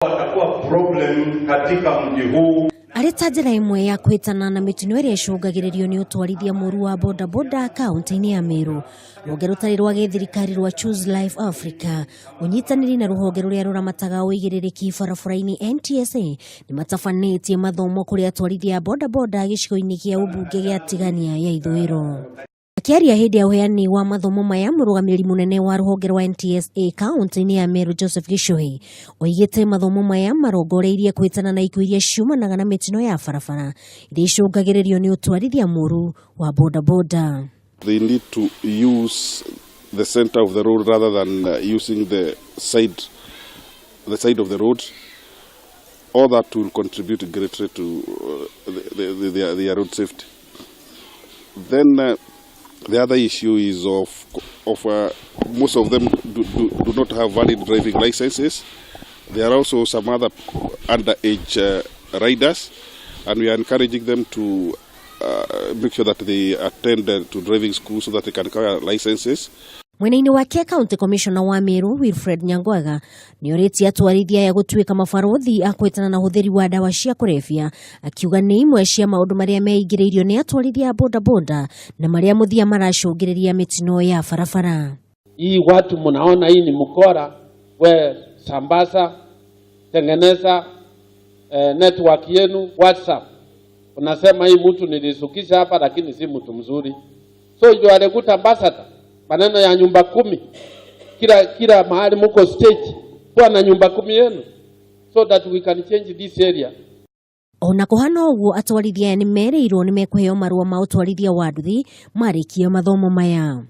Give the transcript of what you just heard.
Watakuwa problem katika mji huu. Arĩ ta njĩra ĩmwe ya kwĩtana na mĩtino ĩrĩa ĩcũngagĩrĩrio nĩ ũtwarithia mũru wa bodaboda kaunti-inĩ ya Meru, rũhonge rũtarĩ rwa gĩthirikari rwa Choose Life Africa ũnyitanĩri na rũhonge rũrĩa rũramataga ũigĩrĩrĩki barabara-inĩ NTSA nĩ matabanĩtie mathomo kũrĩ atwarithia a bodaboda gĩcigo-inĩ kĩa ũmbunge gĩa Tigania ya Ithũĩro. Akĩaria hĩndĩ ya ũheani wa mathomo maya, mũrũgamĩrĩri mũnene wa rũhonge rwa NTSA kaunti-inĩ ya Meru Joseph Gichuhi oigĩte mathomo maya marongoreirie kwĩtana na ikuũ iria ciumanaga na mĩtino ya barabara iria icũngagĩrĩrio nĩ ũtwarithia mũru wa bodaboda. They need to use the center of the road rather than using the side of the road. All that will contribute greatly to their road safety. Then the other issue is of most of them do not have valid driving licenses. There are also some other underage riders, and we are encouraging them to make sure that they attend to driving school so that they can acquire licenses. Mwena-inĩ wake, County Commissioner wa Meru Wilfred Nyangwaga nĩ orĩtie atwarithia aya gũtuĩka mabarũthi a kwĩtana na ũhũthĩri wa ndawa cia kũrebia, akiuga nĩ imwe cia maũndũ marĩa meingĩrĩirio nĩ atwarithia a bodaboda na marĩa mũthia maracũngĩrĩria mĩtino ya barabara. Hii watu mnaona hii ni mkora, we sambaza, tengeneza network yenu WhatsApp, unasema hii mtu nilisukisha hapa, lakini si mtu mzuri. So you are a good ambassador. Maneno ya nyumba kumi, kila mahali muko stage, kuwa na nyumba kumi yenu so that we can change this area. Ona kũhana ũguo, atwarithia aya nĩ merĩirwo nĩ mekũheo marũa ma ũtwarithia wa nduthi marĩkia mathomo maya.